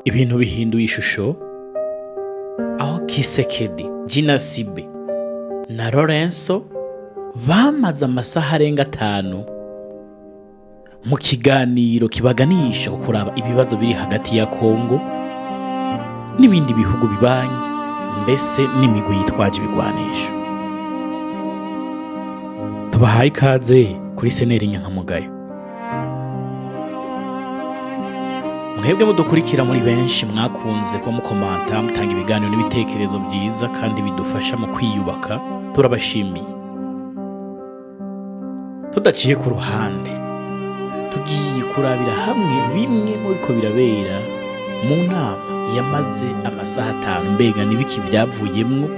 Ibintu bihinduye ishusho aho Kisekedi, Ginasibe na Lorenzo bamaze amasaha arenga 5 mu kiganiro kibaganisha ku kuraba ibibazo biri hagati ya Kongo n'ibindi bihugu bibanyi, mbese n'imigwi yitwaje ibigwanisho. Tubahaye ikaze kuri Seneri Nyankamugayo. Mwebwe mudukurikira muri benshi, mwakunze kuba mukomanta, mutanga ibiganiro n'ibitekerezo byiza kandi bidufasha mu kwiyubaka, turabashimiye. Tudaciye ku ruhande, tugiye kurabira hamwe bimwe mu biriko birabera mu nama yamaze amasaha 5. Mbega n'ibiki byavuyemwo,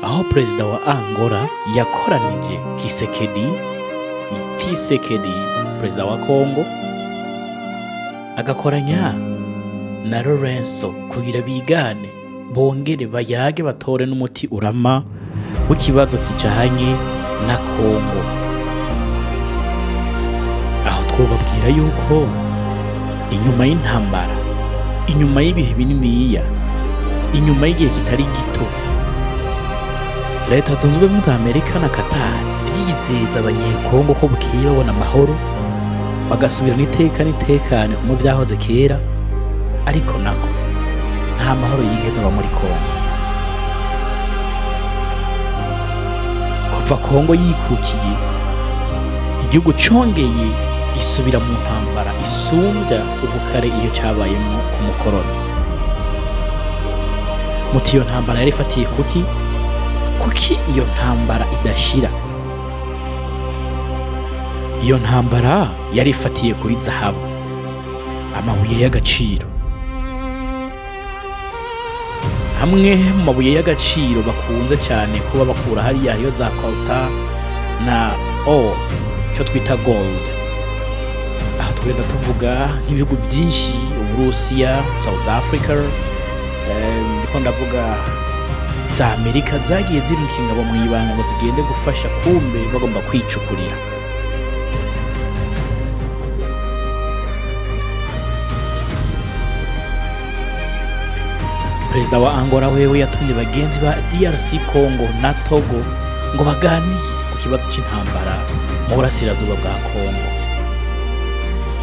aho perezida wa Angola yakoranije Kisekedi ni Tshisekedi, perezida wa Kongo, agakoranya na Lorenzo kugira bigane, bongere bayage, batore n'umuti urama w'ikibazo kijanye na Kongo. Aho twobabwira yuko inyuma y'intambara, inyuma y'ibihe bininiya, inyuma y'igihe kitari gito, Leta Zunze Ubumwe za Amerika na Qatar vyizeza abanyekongo ko bukeye babona amahoro, bagasubirana iteka n'itekane kumwe vyahoze kera. Ariko nako nta mahoro yigeze aba muri Kongo. Kuva Kongo yikukiye, igihugu congeye gisubira mu ntambara isumbya ubukare iyo cabayemwo ku mukoroni. Muti iyo ntambara yari ifatiye kuki? Kuki iyo ntambara idashira? Iyo ntambara yari ifatiye kuri zahabu, amabuye y'agaciro. Hamwe mu mabuye y'agaciro bakunze cyane kuba bakura hariya hariyo za coltan na or, cyo twita gold. Aha tugenda tuvuga nk'ibihugu byinshi, Uburusiya, South Africa, ndiko ndavuga za Amerika, zagiye zirunka ingabo mu ibanga ngo zigende gufasha, kumbe bagomba kwicukurira. Perezida wa Angola wewe yatumye bagenzi ba DRC Congo na Togo ngo baganire ku kibazo c'intambara mu burasirazuba bwa Congo.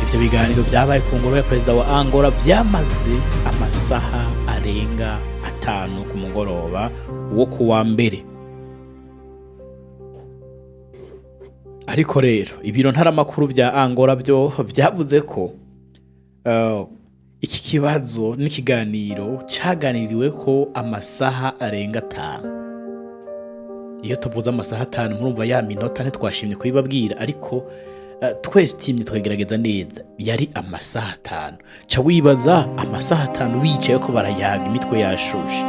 Ivyo biganiro vyabaye ku ngoro ya perezida wa Angola vyamaze amasaha arenga 5 ku mugoroba wo kuwa mbere. Ariko rero ibiro ntaramakuru vya Angola byo vyavuze ko iki kibazo n'ikiganiro caganiriwe ko amasaha arenga 5. Iyo tuvuze amasaha 5, murumva ya minota ntitwashimye kubibabwira, ariko twese timye twagerageza neza, yari amasaha 5. Ca wibaza amasaha 5 bicaye ko barayaga, imitwe yashushe.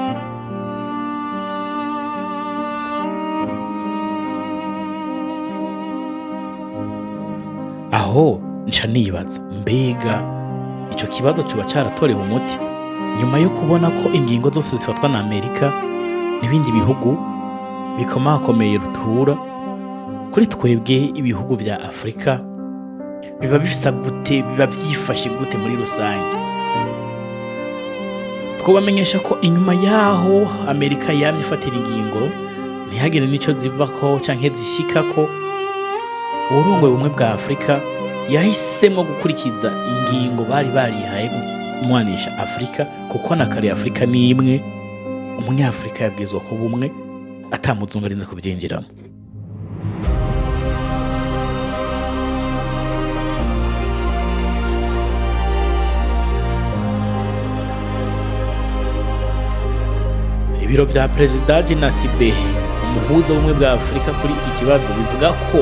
Aho nca nibaza, mbega ico kibazo cuba caratorewe umuti nyuma yo kubona ko ingingo zose zifatwa na Amerika n'ibindi bihugu bikomakomeye rutura kuri twebwe ibihugu vya Afrika biba bifisa gute, biba vyifashe gute muri rusange? Twobamenyesha ko inyuma yaho Amerika yamye ifatira ingingo ntihagire n'ico zivako canke zishikako, uburongoye ubumwe bwa Afrika yahisemwo gukurikiza ingingo bari barihaye kumwanisha Afrika, kuko na kare Afrika ni imwe, umunyafrika yabwirizwa kuba umwe atamuzungu arinze kubyinjiramo. Ibiro vya Perezida Ginasibe, umuhuza w'ubumwe bwa Afrika kuri iki kibazo, bivuga ko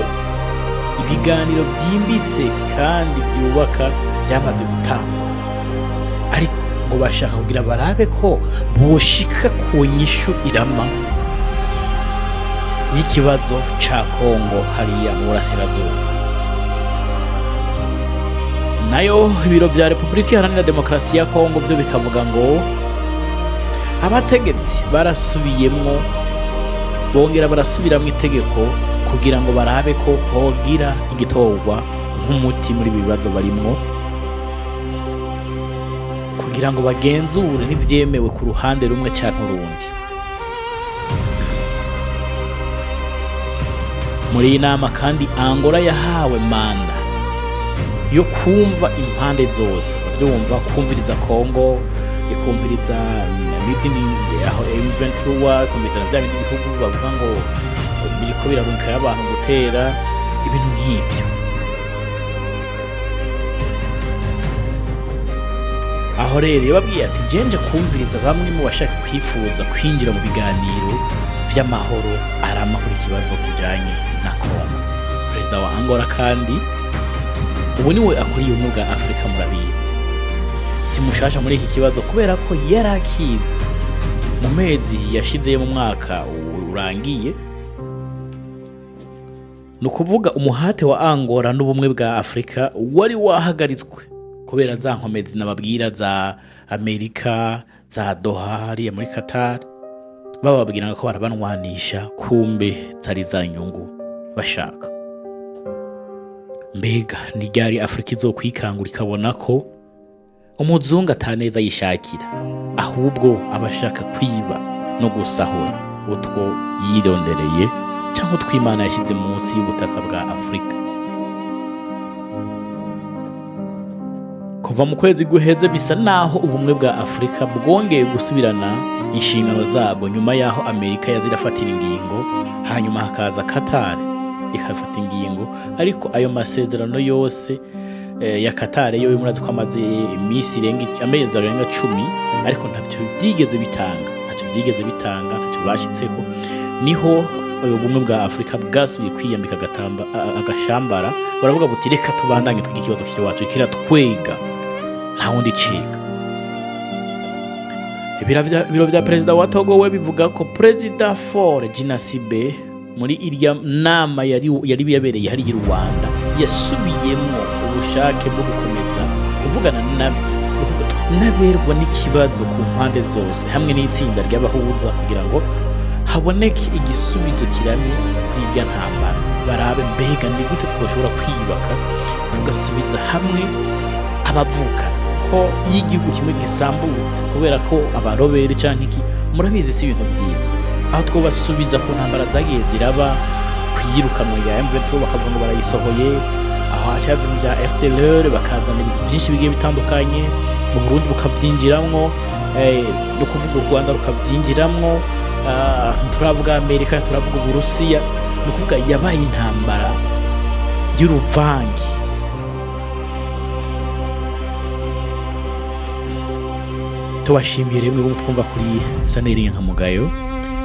ibiganiro byimbitse kandi byubaka byamaze gutangwa, ariko ngo bashaka kugira barabe ko boshika ku nyishu irama y'ikibazo ca Kongo hariya mu burasirazuba. Nayo ibiro vya Repubulika Iharanira Demokarasi ya Kongo byo bikavuga ngo abategetsi barasubiyemwo, bongera barasubiramwo itegeko kugira ngo barabe ko hogira igitorwa nk'umuti muri ibi bibazo barimwo. Kugira ngo bagenzure n'ivyemewe ku ruhande rumwe canke urundi. Muri iyi nama kandi, Angola yahawe manda yo kumva impande zose, uravyumva, kumviriza Congo, ikumviriza n'izindi, aho M23, ikumviriza na bya bindi bihugu bavuga ngo biriko birarungikayo abantu gutera, ibintu nk'ibyo. Aho rero yababwiye ati: "Jenje kumviriza bamwe mu bashaka kwifuza kwinjira mu biganiro vy'amahoro arama kuri ikibazo kijanye na Congo." Perezida wa Angola kandi ubu niwe akuriye Ubumwe bwa Afurika, murabizi, si mushasha muri iki kibazo, kubera ko yari akizi mu mezi yashize mu mwaka urangiye. Ni ukuvuga umuhate wa Angola n'Ubumwe bwa Afurika wari wahagaritswe kubera za nkomezi nababwira za Amerika, za Doha hariya muri Qatar, bababwira ko barabanwanisha, kumbe zari za nyungu bashaka. Mbega ni ryari Afurika izokwikangura ikabona ko umuzungu ataneza yishakira, ahubwo aba ashaka kwiba no gusahura utwo yirondereye cyangwa utw'Imana yashyize munsi y'ubutaka bwa Afurika? Kuva mu kwezi guheze, bisa naho Ubumwe bwa Afurika bwongeye gusubirana inshingano zabwo, nyuma y'aho Amerika yazirafatira ingingo, hanyuma hakaza Qatar ikafata ingingo. Ariko ayo masezerano yose ya Qatar yo murazi ko amaze iminsi irenga, amezi arenga 10, ariko ntacyo byigeze bitanga, ntacyo byigeze bitanga, ntacyo bashitseko. Niho Ubumwe bwa Afurika bwasubiye kwiyambika agashambara, baravuga buti: "Reka tubandanye twige ikibazo kiri iwacu, kiratwega, nta wundi ciga." Ibiro vya perezida wa Togo we bivuga ko Perezida Faure Gnassingbé muri irya nama yari yabereye hariya i Rwanda yasubiyemwo ubushake bwo gukomeza kuvugana n'aberwa n'ikibazo ku mpande zose, hamwe n'itsinda ry'abahuza, kugira ngo haboneke igisubizo kiramye kuri irya ntambara, barabe mbega ni gute twoshobora kwiyubaka, tugasubiza hamwe abavuka, ko iyo igihugu kimwe gisambutse kubera ko abarobere canke iki, murabizi, si ibintu byiza. Aho twobasubiza ku ntambara zagiye ziraba, kwiyirukanwa rya M23 bakavuga ngo barayisohoye, aho hacaza ibintu bya FDLR, bakazana ibintu byinshi bigiye bitandukanye, mu Burundi bukavyinjiramwo, no kuvuga u Rwanda rukavyinjiramwo, turavuga Amerika, turavuga Uburusiya. Ni ukuvuga yabaye intambara y'uruvangi. Tubashimiye rimwe bo twumva kuri Saneri Nkamugayo,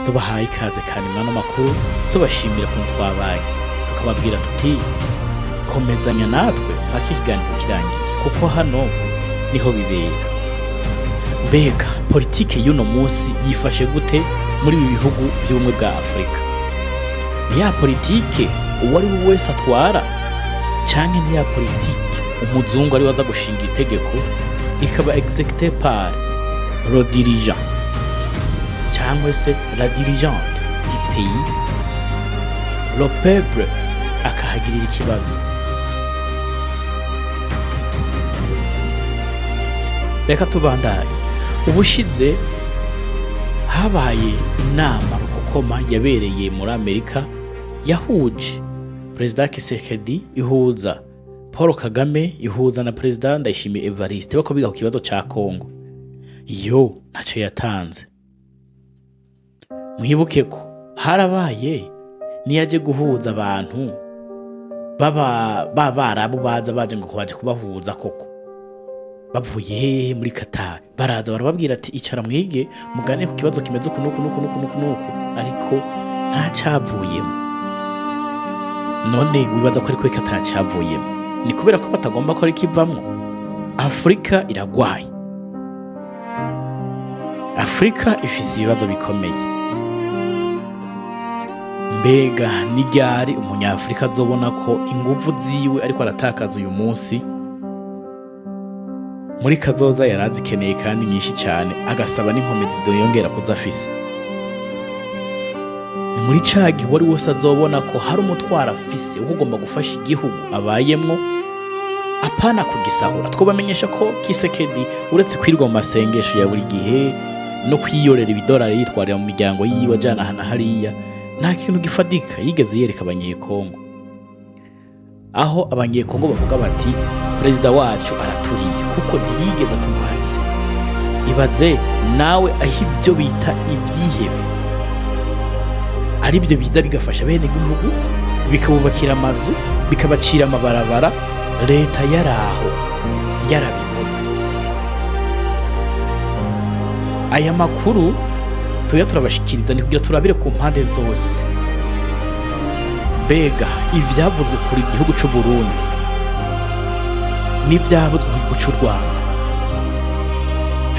tubahaye ikaze kandi mwano makuru, tubashimira ukuntu twabaye, tukababwira tuti: "Komezanya natwe mpaka ikiganiro kirangiye, kuko hano niho bibera." Mbega politike y'uno munsi yifashe gute muri ibi bihugu by'Ubumwe bwa Afurika? Ni ya politike uwo ari we wese atwara, canke ni ya politike umuzungu ari we aza gushinga itegeko, rikaba exécuté par le dirigeant cyangwa se la dirigeante du pays, le peuple akahagirira ikibazo? Reka tubandanye. Ubushize habaye inama rukokoma yabereye muri Amerika, yahuje Perezida Tshisekedi, ihuza Paul Kagame, ihuza na Perezida Ndayishimiye Evariste, bako biga ku kibazo ca Congo. Yo ntaco yatanze. Mwibuke ko harabaye niyaje guhuza abantu baba b'Abarabu, baza baje ngo baje kubahuza koko, bavuye hehe? Muri Qatar. Baraza barababwira ati: "Icara mwige, mugane ku kibazo kimeze uku nuku nuku nuku nuku nuku," ariko nta cavuyemo. None wibaza ko ariko atacavuyemo ni kubera ko batagomba ko ariko ivamwo? Afurika iragwaye, Afurika ifise ibibazo bikomeye. Mbega ni ryari Umunyafurika azobona ko inguvu ziwe ariko aratakaza uyu munsi, muri kazoza yari azikeneye kandi nyinshi cyane, agasaba n'inkomezi zoyongera kuza afise? Ni muri ca gihe uwari wese azobona ko hari umutwaro afise wo ugomba gufasha igihugu abayemwo. Apana kugisahura. Twobamenyesha ko Tshisekedi, uretse kwirirwa mu masengesho ya buri gihe no kwiyorera ibidolari yitwarira mu miryango yiwe ajana aha na hariya, nta kintu gifatika yigeze yereka Abanyekongo, aho Abanyekongo bavuga bati: "Perezida wacu araturiye kuko ntiyigeze atumuhanira." Ibaze nawe aho ibyo bita ibyihebe ari byo biza bigafasha bene gihugu, bikabubakira amazu, bikabacira amabarabara, leta yaraho yarabibona. Aya makuru tuya turabashikiriza ni kugira turabire ku mpande zose. Mbega ivyavuzwe kuri gihugu c'u Burundi n'ivyavuzwe ku gihugu c'u Rwanda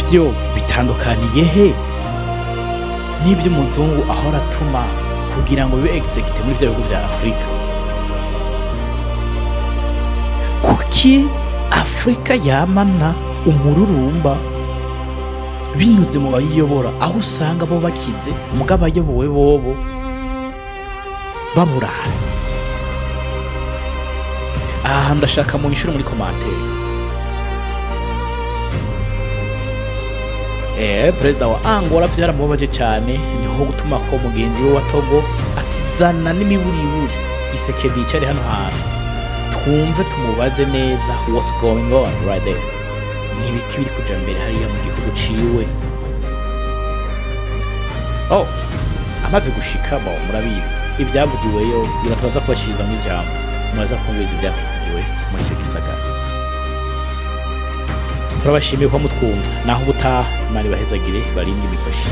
vyo bitandukaniye he n'ivyo umuzungu ahora atuma kugira ngo bibe exécuté muri vya bihugu vya Afurika? Kuki Afurika yamana umururumba binyuze mu bayiyobora, aho usanga bo bakize, mugabo abayobowe bobo baburara? Aha hantu ndashaka mu nyishure muri commentaire. Perezida wa Angola vyaramubabaje cyane, niho gutuma ko mugenzi we wa Togo ati: "Zana n'imiburiburi Tshisekedi yicare hano hantu, twumve, tumubaze neza what's going on right there, nibiki biri kuja mbere hariya mu gihugu ciwe." Oh, amaze gushika bo murabizi ibyavugiweyo, biraturaza kubashikiriza mu ijambo, muraza kumviriza ibyavugiwe muri icyo gisagara. Turabashimiye kuba mutwumva. Naho ubutaha, Imana ibahezagire, barinde imikoshi.